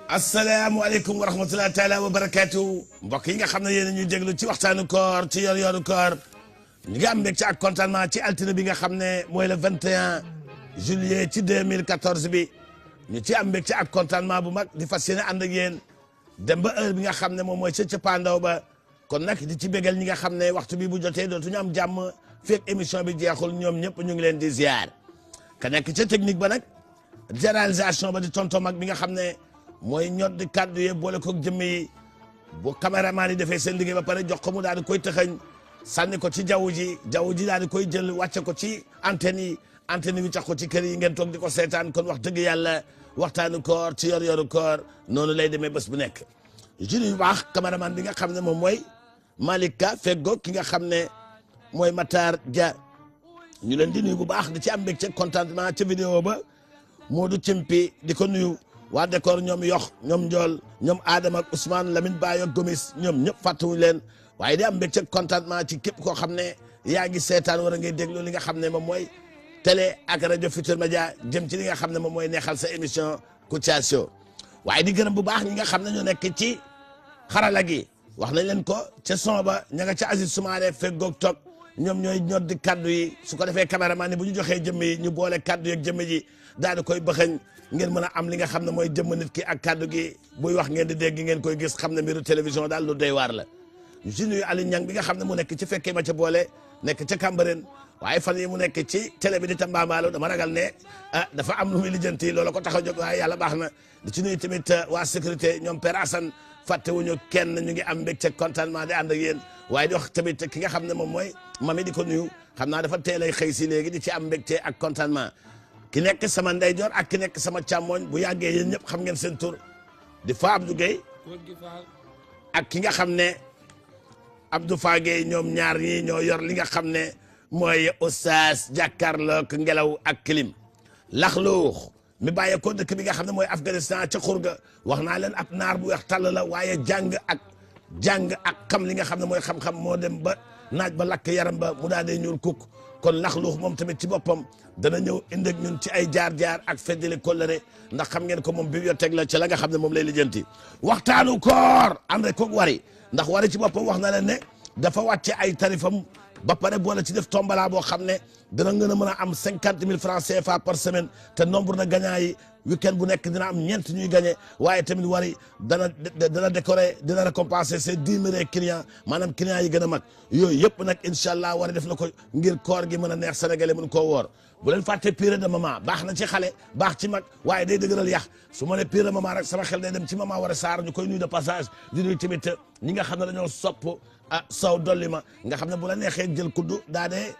asalaamaaleykum wa rahmatulah taala wa barakaatu mbokk yi nga xam ne yéen a ñuy déglu ci waxtaanu koor ci yor-yoru koor ñu ngi am mbégte ci ak contentement ci altine bi nga xam ne mooy le 21 juillet ci 2014 bi ñu ci am mbégte ci ak contentement bu mag di fas yéene ànd ak yéen dem ba heure bi nga xam ne moom mooy ca cappaandaw ba kon nag di ci bégal ñi nga xam ne waxtu bi bu jotee dootuñu am jàmm fekk émission bi jeexul ñoom ñëpp ñu ngi leen di ziar ka nekk ca technique ba nag réalisation ba di tonton mag bi nga xam ne. mooy ñot di kàddu yee boole ko jëmm yi bu caméraman yi defee seen liggéey ba pare jox ko mu daal di koy tëxañ sànni ko ci jaww ji daal di koy jël wàcce ko ci antenne yi tax ko ci kër yi ngeen toog di ko seetaan kon wax dëgg yàlla waxtaanu koor ci yor-yoru koor noonu lay demee bés bu nekk. jur yu baax caméraman bi nga xam ne moom mooy Malika Feggo ki nga xam ne mooy Matar Dia ñu leen di nuyu bu baax di ci am mbégte contentement ca vidéo ba Modou Cimpi di ko nuyu. waa décor ñoom yox ñoom njool ñoom Adama ak Ousmane Lamine Bayo Gomis ñoom ñëpp fàttewuñu leen waaye di am mbégte contentement ci képp koo xam ne yaa ngi seetaan war a ngay déglu li nga xam ne moom mooy télé ak rajo Futurs Médias jëm ci li nga xam ne moom mooy neexal sa émission Kouthia Show waaye di gërëm bu baax ñi nga xam ne ñoo nekk ci xarala gi wax nañ leen ko ca son ba ña nga ca Aziz Soumaré feggoog toog ñoom ñooy ñot di kaddu yi su ko defee caméraman ni bu ñu joxee jëmm yi ñu boole kaddu yi ak jëmm ji daal di koy bëxañ ngeen mën a am li nga xam ne mooy jëmm nit ki ak kaddu gi buy wax ngeen di dégg ngeen koy gis xam ne mbiru télévision daal lu doy waar la ñu si nuyu Aliou Niang bi nga xam ne mu nekk ci fekkee ma ca boole nekk ca Cambérène waaye fan yi mu nekk ci télé bi di Tambambalu dama ragal ne dafa am lu muy lijjanti loolu ko tax a jóg waaye yàlla baax na di ci nuyu tamit waa sécurité ñoom Père Assane fàttewuñu kenn ñu ngi am mbégte contentement di ànd ak yéen waaye di wax tamit ki nga xam ne moom mooy mami di ko nuyu xam naa dafa teel ay xëy si léegi di ci am mbégte ak contentement ki nekk sama ndeyjoor ak ki nekk sama càmmoñ bu yàggee yéen ñëpp xam ngeen seen tur di fa Abdou Gueye ak ki nga xam ne Abdou Fa Gueye ñoom ñaar ñii ñoo yor li nga xam ne mooy oustaz jàkkaarloog ngelaw ak clim laxluux mi bàyyee ko dëkk bi nga xam ne mooy Afghanistan ca xurga wax naa leen ab naar bu weex tàll la waaye jàng ak xam li nga xam ne mooy xam-xam moo dem ba naaj ba lakk yaram ba mu daal di ñuul kukk kon laxluux moom tamit ci boppam dana ñëw indi ak ñun ci ay jaar-jaar ak feddali kollëre ndax xam ngeen ko moom bibliothèque la ci la nga xam ne moom lay lijjanti waxtaanu koor ànd rek koog wari ndax wari ci boppam wax na leen ne dafa wàcce ay tarifam ba pare boole ci def tombala boo xam ne dana gën a mën a am 50 000 francs CFA par semaine te nombre de gagnants yi week-end bu nekk dina am ñeent ñuy gagné waaye tamit wari dana décorer dina récompenser ses 10 000 clients maanaam clients yi gën a mag yooyu yëpp nag incha allah wari def na ko ngir koor gi mën a neex sénégalais mën koo woor bu leen fàtte purée de maman baax na ci xale baax ci mag waaye day dëgëral yax su ma ne purée de maman rek sama xel day dem ci maman war a saar ñu koy nuyu de passage di nuyu tamit ñi nga xam ne dañoo sopp sow dolli ma nga xam ne bu la neexee jël kuddu daa dee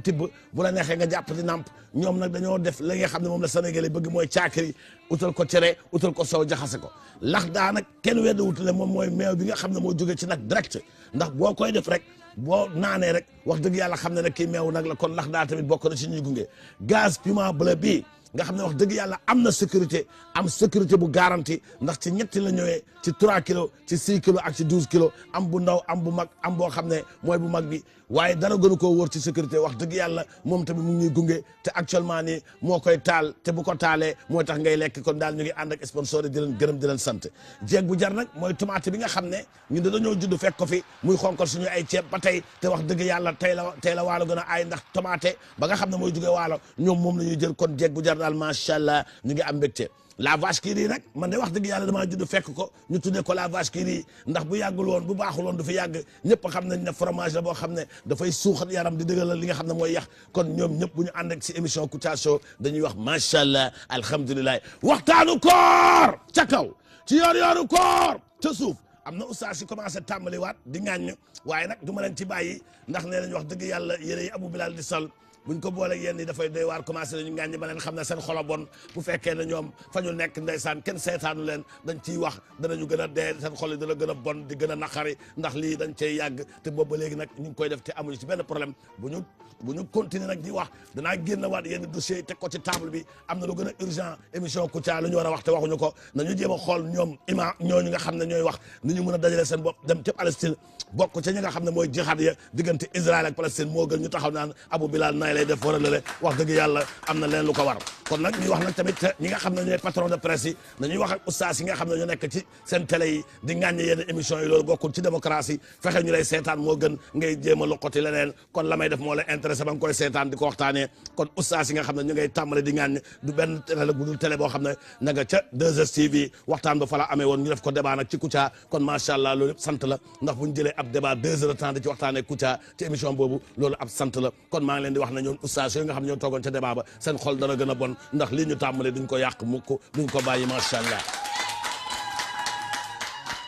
tibb bu la neexee nga jàpp di namp ñoom nag dañoo def li nga xam ne moom la sénégalais bëgg mooy caakiri utal ko cere utal ko sow jaxase ko lax daa nag kenn weddi wutale moom mooy meew bi nga xam ne moo jóge ci nag direct ndax boo koy def rek boo naanee rek wax dëgg yàlla xam ne nag kii meew nag la kon lax daa tamit bokk na ci ñuy gunge gaz piment bleu bii nga xam ne wax dëgg yàlla am na sécurité am sécurité bu garantie ndax ci ñetti la ñëwee ci 3 kilos ci 6 kilos ak ci 12 kilos am bu ndaw am bu mag am boo xam ne mooy bu mag bi waaye dara gënu koo wóor ci sécurité wax dëgg yàlla moom tamit mu ngi ñuy gunge te actuellement nii moo koy taal te bu ko taalee mooy tax ngay lekk kon daal ñu ngi ànd ak sponsor yi di leen gërëm di leen sant jeeg bu jar nag mooy tomate bi nga xam ne ñun dañoo judd fekk ko fi muy xonkal suñu ay ceeb ba tey te wax dëgg yàlla tey la waalo gën a aay ndax tomate ba nga xam ne mooy jugee waalo ñoom moom la ñuy jël kon jeeg bu jar daal macha allah ñu ngi am mbégte la vache qui rit nag man de wax dëgg yàlla damaa judd fekk ko ñu tuddee ko la vache qui rit ndax bu yàggul woon bu baaxul woon du fi yàgg ñëpp xam nañ ne fromage la boo xam ne dafay suuxat yaram di dëggalal li nga xam ne mooy yax kon ñoom ñëpp bu ñu ànd ak si émission Kouthia Show dañuy wax macha allah alhamdulilah waxtaanu koor ca kaw ci yor-yoru koor ca suuf am na oustaz si commencé tàmbaliwaat di ŋàññ waaye nag du ma leen ci bàyyi ndax nee nañ wax dëgg yàlla yére yi Abou Bilal di sol buñ ko booleeg yéen ñi dafay doy waar commencé nañu ngàññi ba leen xam ne seen xolo bon bu fekkee ne ñoom fa ñu nekk ndeysaan kenn seetaanu leen dañ ciy wax danañu gën a dee seen xol yi dana gën a bon di gën a naqari ndax lii dañ cey yàgg te boobu ba léegi nag ñu ngi koy def te amuñu ci benn problème bu ñu continuer nag di wax danaa génn waat yenn dossiers yi teg ko ci table bi am na lu gën a urgent émission Kouthia lu ñu war a wax te waxuñu ko nañu jéem a xool ñoom ñooñu nga xam ne ñooy wax ni ñu mën a dajale seen bopp dem ca Palestine bokk ca ñi nga xam ne mooy jihad ya diggante Israël ak Palestine moo gën ñu taxaw naan Abou Bilal nay lay def war a lale wax dëgg yàlla am na leen lu ko war kon nag ñuy wax nag tamit ñi nga xam ne ñooy patron de presse yi nañuy wax ak oustaz yi nga xam ne ñoo nekk ci seen télé yi di ŋàññi yenn émission yi loolu bokkul ci démocratie fexe ñu lay seetaan moo gën ngay jéem a loqati leneen kon la may def moo la intéressé ba nga koy seetaan di ko waxtaanee kon oustaz yi nga xam ne ñu ngay tàmbale di ŋàññ du benn télé la bu dul télé boo xam ne na nga ca 2STV waxtaan ba fa la amee woon ñu def ko débat nag ci Kouthia kon macha allah loolu yëpp sant la ndax bu ñu jëlee ab débat 2 heures de temps di ci waxtaanee Kouthia ci émission boobu loolu ab sant la kon maa ngi leen di wax ne ñoom oustaz yooyu nga xam ne ñoo toogoon ca débat ba seen xol dana gën a bon ndax lii ñu tàmbale duñ ko yàq mukk duñ ko bàyyi macha allah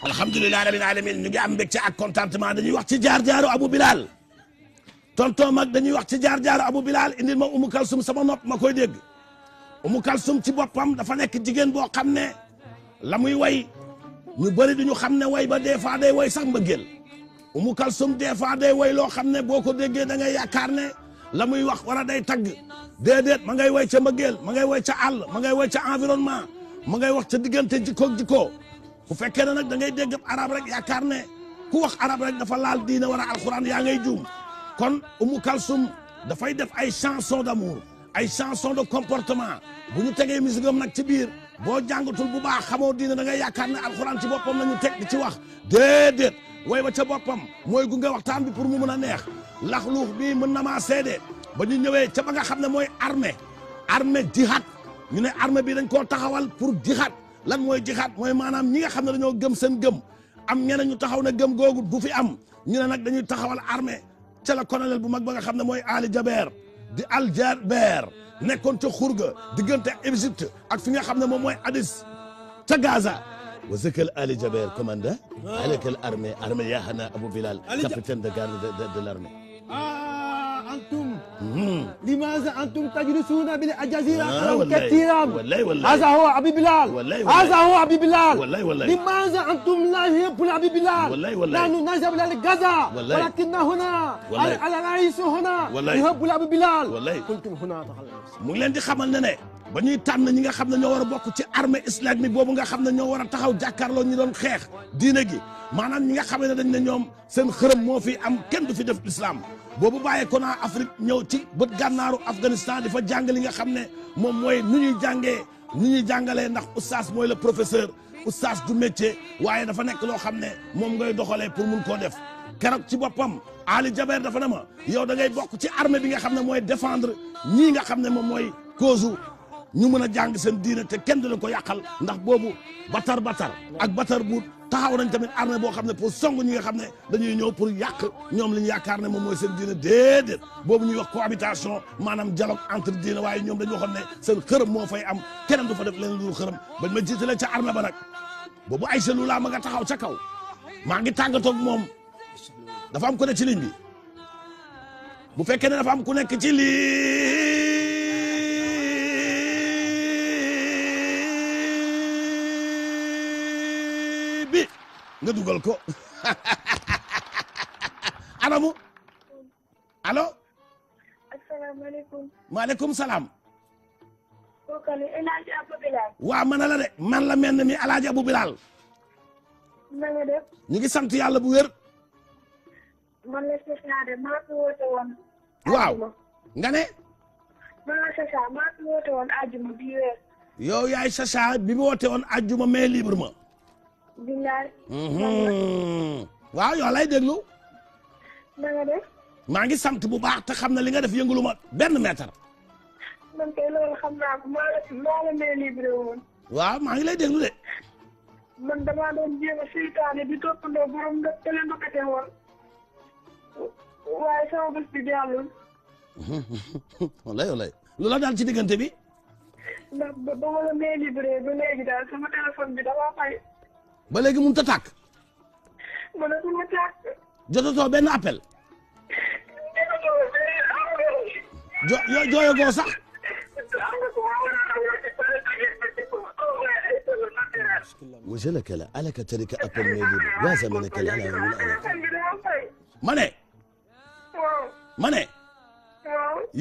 alhamdulilah rabbil alamin ñu ngi am mbégte ak contentement dañuy wax ci jaar-jaaru Abou Bilal tonton mag dañuy wax ci jaar-jaaru Abou Bilal indil ma Umu Kalsum sama nopp ma koy dégg Umu Kalsum ci boppam dafa nekk jigéen boo xam ne la muy way ñu bëri duñu xam ne way ba des fois day way sax mbëggeel Umu Kalsum des fois day way loo xam ne boo ko déggee da ngay yaakaar ne la muy wax wala day tagg déedéet ma ngay way ca mbëggeel ma ngay way ca àll ma ngay way ca environnement ma ngay wax ca diggante jikkoog jikkoo bu fekkee ne nag da ngay dégg arab rek yaakaar ne ku wax arab rek dafa laal diine wala alxuraan yaa ngay juum kon Umu Kalsum dafay def ay chanson d'amour ay chanson de comportement bu ñu tegee musique am nag ci biir boo jàngatul bu baax xamoo diine da ngay yaakaar ne alxuraan ci boppam la ñu teg di ci wax déedéet way ba ca boppam mooy gunge waxtaan bi pour mu mën a neex laxluux bi mën na maa seede ba ñu ñëwee ca ba nga xam ne mooy armée jihad ñu ne armée bi dañ koo taxawal pour jihad lan mooy jihad mooy maanaam ñi nga xam ne dañoo gëm seen gëm am ñeneen ñu taxaw ne gëm googu du fi am ñu ne nag dañuy taxawal armée ca la colonel bu mag ba nga xam ne mooy Ali Jaber di Al Jaber nekkoon ca xurga diggante Égypte ak fi nga xam ne moom mooy Addis ca Gaza wa zakal Ali Jaber commandant alakal armée yahana Abou Bilal capitaine de garde de l'armée أنتم لماذا أنتم تجلسون بالجزيرة كثيرا والله هذا هو أبي بلال هذا هو أبي بلال والله لماذا أنتم لا يحبون أبي بلال والله نحن نذهب إلى غزة ولكن هنا الرئيس هنا يحب أبي بلال كنتم هنا mu ngi leen di xamal ne ba ñuy tànn ñi nga xam ne ñoo war a bokk ci armée islamique boobu nga xam ne ñoo war a taxaw jàkkaarloo ñi doon xeex diine gi maanaam ñi nga xam ne dañ ne ñoom seen xërëm moo fi am kenn du fi def l'islam boobu bàyyee ko naa Afrique ñëw ci bët gànnaaru Afghanistan di fa jàng li nga xam ne moom mooy nu ñuy jàngee nu ñuy jàngalee ndax oustaz mooy le professeur oustaz du métier waaye dafa nekk loo xam ne moom ngay doxalee pour mun koo def keroog ci boppam Ali Jaber dafa ne ma yow da ngay bokk ci armée bi nga xam ne mooy défendre ñii nga xam ne moom mooy cause ñu mën a jàng seen diine te kenn du leen ko yàqal ndax boobu batar ak batar buut taxaw nañ tamit armée boo xam ne pour song ñi nga xam ne dañuy ñëw pour yàq ñoom li ñu yaakaar ne moom mooy seen diine déedéet boobu ñuy wax cohabitation maanaam dialogue entre diine waaye ñoom dañoo xam ne seen xërëm moo fay am keneen du fa def leen lu xërëm bañ ma jiitalee ca armée ba nag boobu ay cellula ma nga taxaw ca kaw maa ngi tàggatoo ak moom dafa am ku ne ci ligne bi bu fekkee ne dafa am ku nekk ci ligne bi nga dugal ko anamu allo. asalaamaaleykum. maaleykum salaam. kooku la El Hadj Abou Bilal. waaw man la de man la mel ne mi El Hadj Abou Bilal. na nga def. ñu ngi sant yàlla bu wér. man la Sacha de maa fi woote woon. waaw nga ne. man la Sacha maa fi woote woon àjjuma bii weer. yow yaay Sacha bi mu woote woon àjjuma mais libre ma. bilaay. waaw yow lay déglu. na nga def. maa ngi sant bu baax te xam ne li nga def yëngulu ma benn mètre. man kay loolu xam naa ko maa la may libre woon. waaw maa ngi lay déglu de. man damaa doon jéem a seytaane di toppandoo borom nga tele ndokate woon. waaye sama bés bi jàllul. wallay lu la daal ci diggante bi. ndax ba ma la may libre ba léegi daal sama téléphone bi dafa fay. ba léegi mënut a tàkk. ma ne ma tàkk. jotatoo benn appel. jooyagoo sax وجلك لا ألك ترك أبل ميلي وازمنك لا ma ne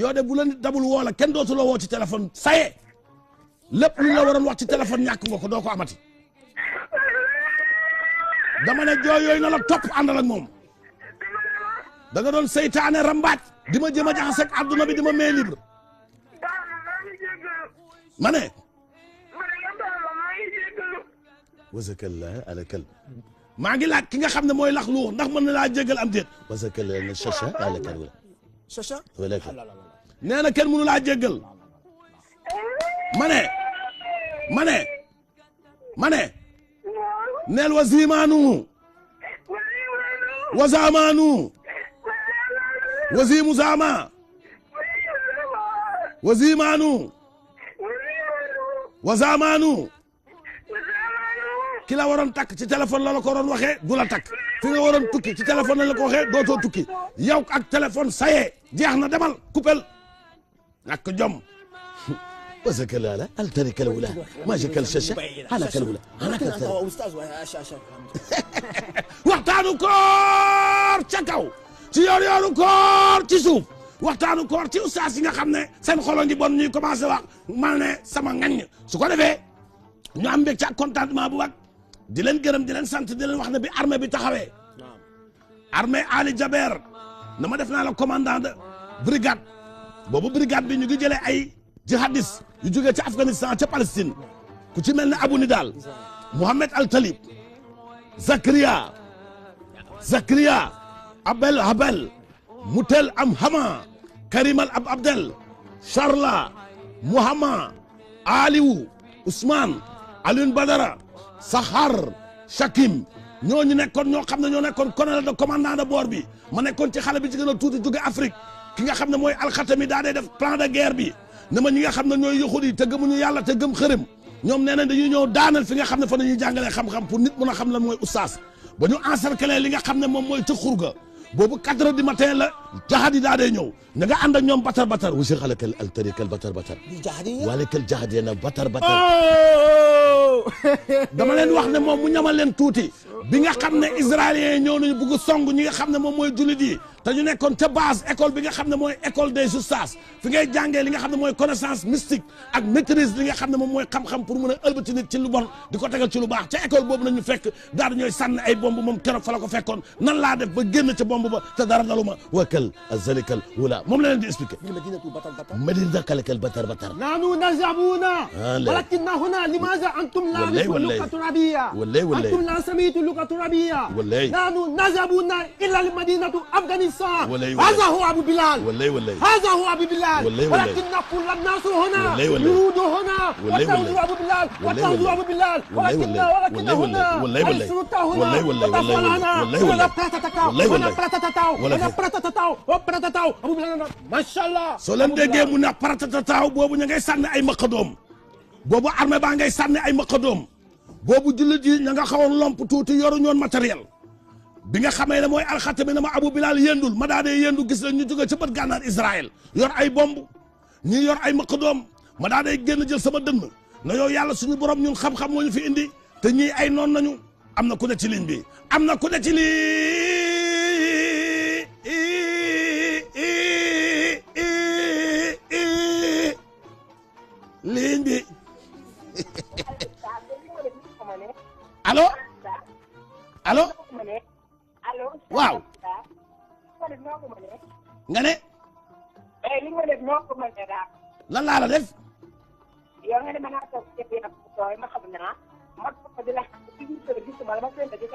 yow de bu la nit dabul woo la kenn dootu la woo ci téléphone saye lépp lu la waroon wax ci téléphone ñàkk nga ko doo ko amati dama ne jooy yooyu na la topp àndal ak moom da nga doon seytaane rambaaj di ma jëm a jaxase ak àdduna bi di ma mee libre ma ne wasakalla alakal maa ngi laaj ki nga xam ne mooy lax luux ndax mën na laa jégal am déet wasakalla na chacha alakal wala chacha wala nee na kenn mënu laa jégal ma ne neel wasimaanu wasamaanu wasimu sama wasimaanu wasamaanu ki la waroon takk ci téléphone la ko waroon waxee du la takk fi nga waroon tukki ci téléphone la ko waxee dootoo tukki yow ak téléphone saye jeex na demal coupel ñàkk jom وزك لا لا الترك الأولى ما جاك الشاشة على الأولى waxtaanu koor ca kaw ci yor-yoru koor ci suuf waxtaanu koor ci ustaas yi nga xam ne seen xolo ngi bon ñuy commencé wax mal ne sama ngañ su ko defee ñu am mbég ci ak contentement bu baax di leen gërëm di leen sant di leen wax ne bi armée bi taxawee armée Ali Jaber na ma def naa la commandant de brigade boobu brigade bi ñu ngi jëlee ay jihadis yu jógee ci Afghanistan ca Palestine ku ci mel ne Abu Nidal Mohamed Al Talib Zakaria Abel Habel Mutel Am Hama Karimal Ab Abdel Charla Muhammad Aliou Ousmane Alioune Badara Sahar Shakim ñooñu nekkoon ñoo xam ne ñoo nekkoon colonel de commandant de bord bi ma nekkoon ci xale bi ci gën a tuuti jóge Afrique ki nga xam ne mooy alxatami daa dee def plan de guerre bi ne ma ñi nga xam ne ñooy yëxut yi te gëmuñu yàlla te gëm xërëm ñoom nee nañ dañuy ñëw daanal fi nga xam ne fa nañuy jàngalee xam-xam pour nit mën a xam lan mooy oustaz ba ñu encercler li nga xam ne moom mooy ca xurga boobu 4 heures du matin la jaxadi daa dee ñëw na nga ànd ak ñoom batar batar wasi xalakal altarikal batar batar walekal jaxadi na batar batar dama leen wax ne moom mu ñamal leen tuuti bi nga xam ne israéliens ñëw nañu bugg song ñi nga xam ne moom mooy jullit yi te ñu nekkoon ca base école bi nga xam ne mooy école des oustaz fi ngay jàngee li nga xam ne mooy connaissance mystique ak maîtrise li nga xam ne moom mooy xam-xam pour mën a ëlbati nit ci lu bon di ko tegal ci lu baax ca école boobu nañu fekk daal ñooy sànni ay bomb moom keroog fa la ko fekkoon nan laa def ba génn ca bomb ba te dara daluma wakal azalikal wala moom la leen di expliqué madina kalakal batar batar nahnu nazabuna walakinna huna limaza antum la luqa turabiyya antum la samitu luqa turabiyya nahnu nazabuna illa almadinatu afghanistan هذا هو أبو بلال هذا هو أبو بلال ولكن كل الناس هنا يرود هنا وتنظر أبو بلال وتنظر أبو بلال ولكن هنا السلطة هنا وتفعلنا ولا براتتاو ولا براتتاو ولا براتتاو أبو بلال ما شاء الله soo leen déggee mu ne paratatataw boobu ña ngay sànni ay maqadoom boobu armée baa ngay sànni ay maqadoom boobu jullit yi ña nga xawoon lomp tuuti yoru ñoon matériel bi nga xamee ne mooy alxatami ne ma Abu Bilal yendul ma daa dee yendu gis la ñu jóge ca bët gànnaar Israël yor ay bomb ñi yor ay maqadoom ma daa dee génn jël sama dënn na yow yàlla suñu borom ñun xam-xam moo ñu fi indi te ñii ay noon nañu am na ku ne ci ligne bi am na ku ne ci ligne bi allo allo waaw nga ne lan laa la def yow nga ne ma naa toog ci biir ak tooy ma xam naa ma ko di la ci biir kër gisuma la ma seen di